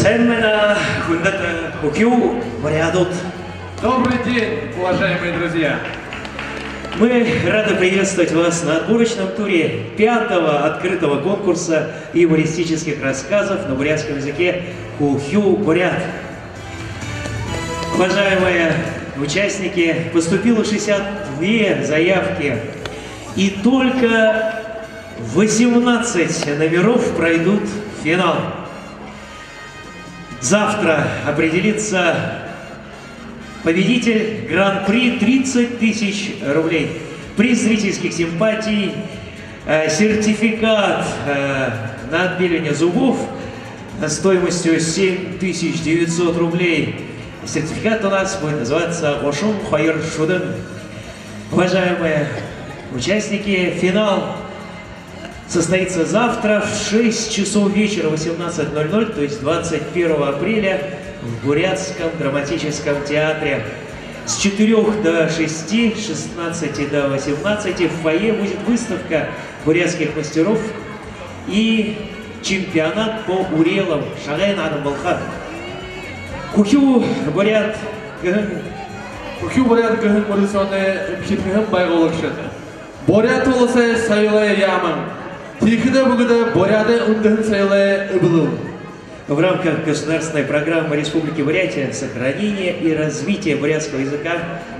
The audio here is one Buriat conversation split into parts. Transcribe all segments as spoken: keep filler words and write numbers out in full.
Сайн байна, хүндэтэ хүхюу буряадууд. Добрый день, уважаемые друзья. Мы рады приветствовать вас на отборочном туре пятого открытого конкурса юмористических рассказов на бурятском языке «Хүхюу буряад». Уважаемые участники, поступило шестьдесят две заявки, и только восемнадцать номеров пройдут финал. Завтра определится победитель, гран-при тридцать тысяч рублей, приз зрительских симпатий, э, сертификат, э, на отбеливание зубов стоимостью семь тысяч девятьсот рублей. Сертификат у нас будет называться «Гушан Хоюр Шүдэн». Уважаемые участники, финал состоится завтра в шесть часов вечера, восемнадцать ноль ноль, то есть двадцать первого апреля, в Бурятском драматическом театре. С четырёх до шести, с шестнадцати до восемнадцати в фойе будет выставка бурятских мастеров и чемпионат по урелам. Шагай наадам болохо. Хүхюу буряад гэһэн, хүхюу буряад гэһэн мүрысөөнэй эмхидхэһэн байгуулагшад: Буряад Уласай соёлой яаман, тиихэдэ бүгэдэ буряадай үндэһэн соёлой эблэл. В рамках государственной программы Республики Бурятия «Сохранение и развитие бурятского языка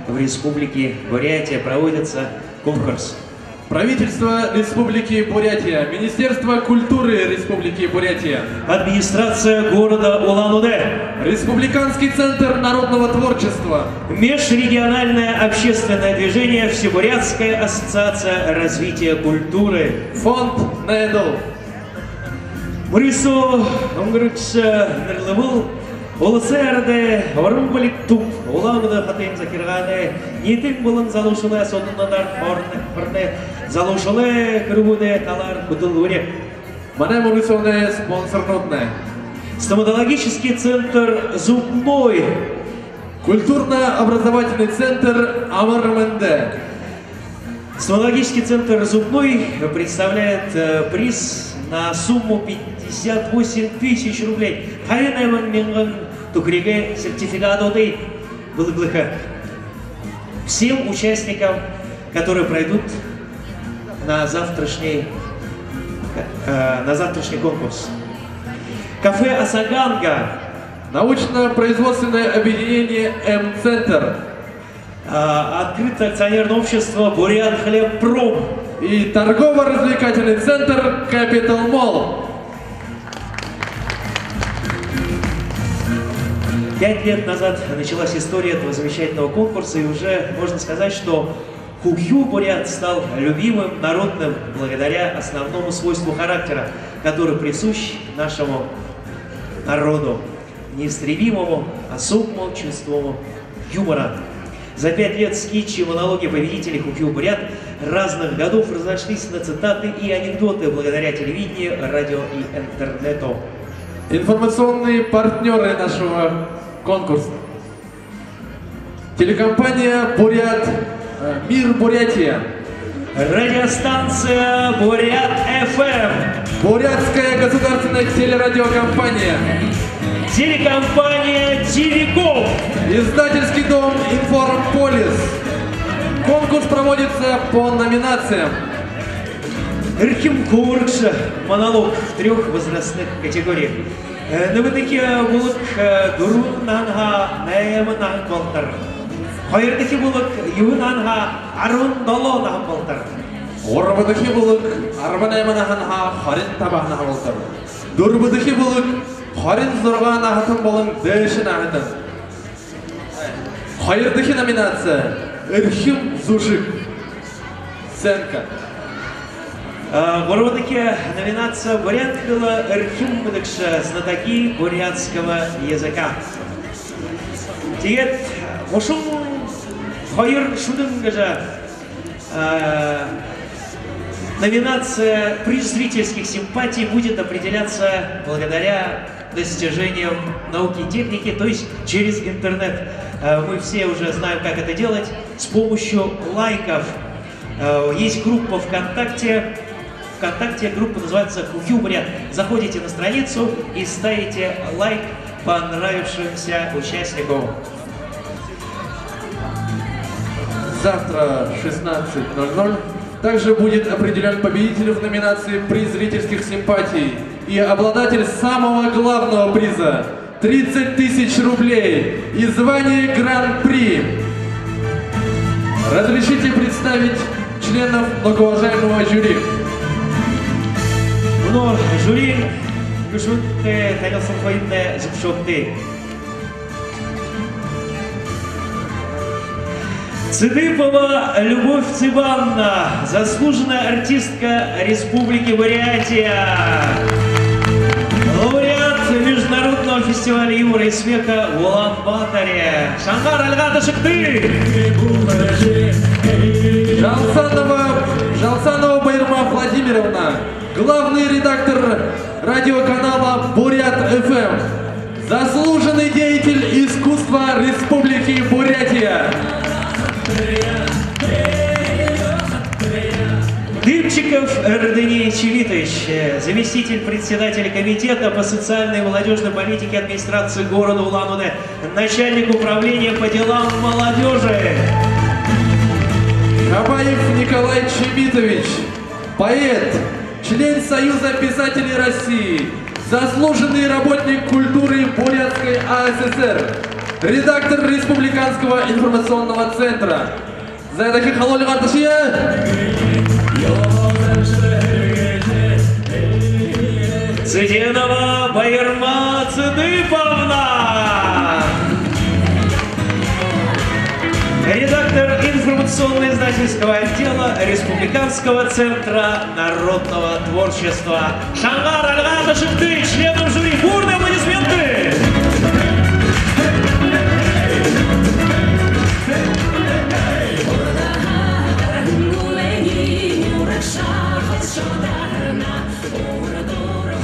в Республике Бурятия» проводится конкурс. Правительство Республики Бурятия, Министерство культуры Республики Бурятия, администрация города Улан-Удэ, Республиканский центр народного творчества, межрегиональное общественное движение «Всебурятская ассоциация развития культуры», фонд «Найдал». Мүрысөө үнгэргэһэн нэрлэбэл: уласай арадай уран бэлиг түб, Улаан-Үдэ хотын захиргаанай, ниитын болон залуушуулай асуудалнуудаар хоорондо, хоорондо залуушуулай хэрэгүүдэй талаар хүдэлбэри. Манай мүрысөөнэй спонсорнууднай: стоматологический центр «Зубной», культурно-образовательный центр «Амар мэндэ». Стоматологический центр «Зубной» представляет, э, приз на сумму пятьдесят восемь тысяч рублей. Табин найман мянган түхэригэй сертификадуудые бэлэглэхэ. Всем участникам, которые пройдут на завтрашний, э, на завтрашний конкурс. Кафе «Асаганга». Научно-производственное объединение «М-центр». А, открытое акционерное общество «Бурятхлебпром» и торгово-развлекательный центр «Капитал Молл». Пять лет назад началась история этого замечательного конкурса, и уже можно сказать, что «Хүхюу буряад» стал любимым народным благодаря основному свойству характера, который присущ нашему народу, неистребимому особому чувству юмора. За пять лет скетчи и монологи победителей «Хүхюу буряад» разных годов разошлись на цитаты и анекдоты благодаря телевидению, радио и интернету. Информационные партнёры нашего конкурса. Телекомпания «Бурят», э, «Мир Бурятия». Радиостанция «Бурят ФМ». Бурятская государственная телерадиокомпания. Телекомпания «Телеком». Издательский дом «Информполис». Конкурс проводится по номинациям. Эрхим хубаарагша монолог в трёх возрастных категориях. Э, нэгэдэхи, э, бүлэг, э, дүрбэн наһанһаа найман наһан болотор. Хоёрдохи бүлэг юһэн наһанһаа арбан долоон наһан болотор. Гурбадахи бүлэг арбан найман наһанһаа хорин табан наһан болотор. Дүрбэдэхи бүлэг хорин зургаан наһатан болон дээшэ наһатан. Хоёрдохи номинация — эрхим зүжэг. Сценка. А, гурбадахи номинация — буряад хэлэ эрхим мэдэгшэ, знатоки бурятского языка. Тиигээд гушан хоёр шүдэн гэжэ, а, номинация, приз зрительских симпатий будет определяться благодаря достижениям науки и техники, то есть через интернет. Э, мы все уже знаем, как это делать, с помощью лайков. Э, есть группа ВКонтакте, ВКонтакте, группа называется «Хухю Бурят». Заходите на страницу и ставите лайк понравившемуся участнику. Завтра в шестнадцать ноль ноль также будет определён победитель в номинации «Приз зрительских симпатий» и обладатель самого главного приза — тридцать тысяч рублей и звание Гран-при. Разрешите представить членов многоуважаемого жюри. Мүнөө жюри гэшүүдтэй танилсуулхыетнай зүбшөөгты. Цыдыпова Любовь Цыбановна, заслуженная артистка Республики Бурятия, лауреат Международного фестиваля юмора и смеха в Улан-Баторе. Шангаар альга ташыгты! Жалсанова, Жалсанова Баирма Владимировна, главный редактор радиоканала «Бурят ФМ», заслуженный деятель искусства Республики Бурятия. Дымчиков Эрдэни Чимитович, э, заместитель председателя комитета по социальной и молодёжной политике администрации города Улан-Удэ, начальник управления по делам молодёжи. Кабаев Николай Чимитович, поэт, член Союза писателей России, заслуженный работник культуры Бурятской АССР, редактор Республиканского информационного центра. Зай, дахин халуун альга ташая. Цыденова Баирма Цыдыповна, редактор информационно-издательского отдела Республиканского центра народного творчества. Шангаар альга ташыгты членам жюри. Бурные аплодисменты!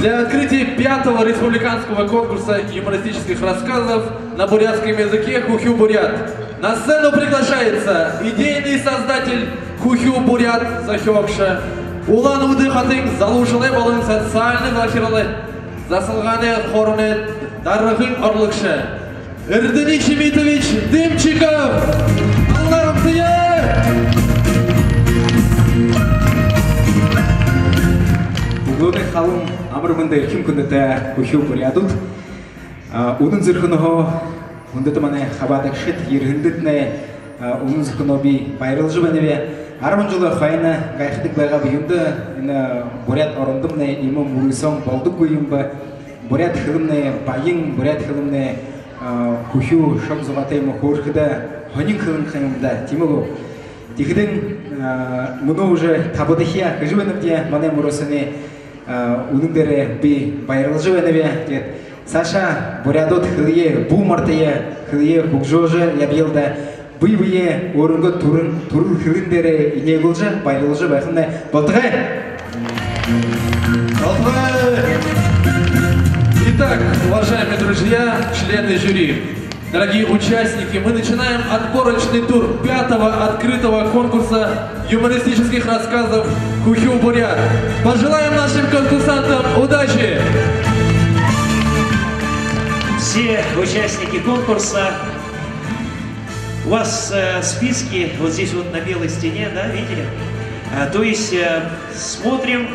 Для открытия пятого республиканского конкурса юмористических рассказов на бурятском языке «Хухю-бурят» на сцену приглашается идейный создатель «Хухю-бурят» зохёогшо, Улан-Удэ хотын залуушуулай болон социальна захиралай засалгаанай хорооной даргын орлогшо Эрдэни Чимитович Дымчиков. Алдартай! Үглөөнэй халуун амар мэндэ, эрхим хүндэтэ хүхюу буряадууд! А, үнэн зүрхэнһөө хүндэтэ манай хабаадагшад, ерэһэндэтнай, а, үнэн зүрхэнһөө би баярлажа байнаб. Арбан жэлэй хойно гайхадаг байгааб, юундэ энэ буряад орондомнай иимэ мүрысөөн болодоггүй юм бэ. Буряад хэлэмнай баян, буряад хэлэмнай, а, хүхюу, шог зугаатай юм, хөөрхэдэ һонин хэлэн юм даа, тиимэ гү? Тиихэдэнь, а, мүнөө уже табадахияа хэжэ байнабди манай мүрысөөнэй. А, үнэн дээрээ би баярлажа байнаб. Тиигээд саашаа буряадууд хэлэеэ бү мартая, хэлэеэ хүгжөөжэ ябаял даа. Бэе бэеэ өөрынгөө түрэл, түрэл хэлэн дээрээ энеэглэжэ, баярлажа байхамнай болтогой. Болтогой. Итак, уважаемые друзья, члены жюри, дорогие участники, мы начинаем отборочный тур пятого открытого конкурса юмористических рассказов «Хүхюу буряад». Пожелаем нашим конкурсантам удачи! Все участники конкурса, у вас, э, списки вот здесь вот на белой стене, да, видели? А, то есть, э, смотрим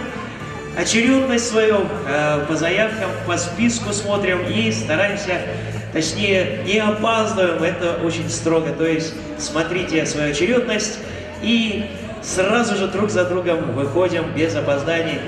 очерёдность свою, э, по заявкам, по списку смотрим и стараемся, точнее, не опаздываем, это очень строго. То есть смотрите свою очередность и сразу же друг за другом выходим без опозданий.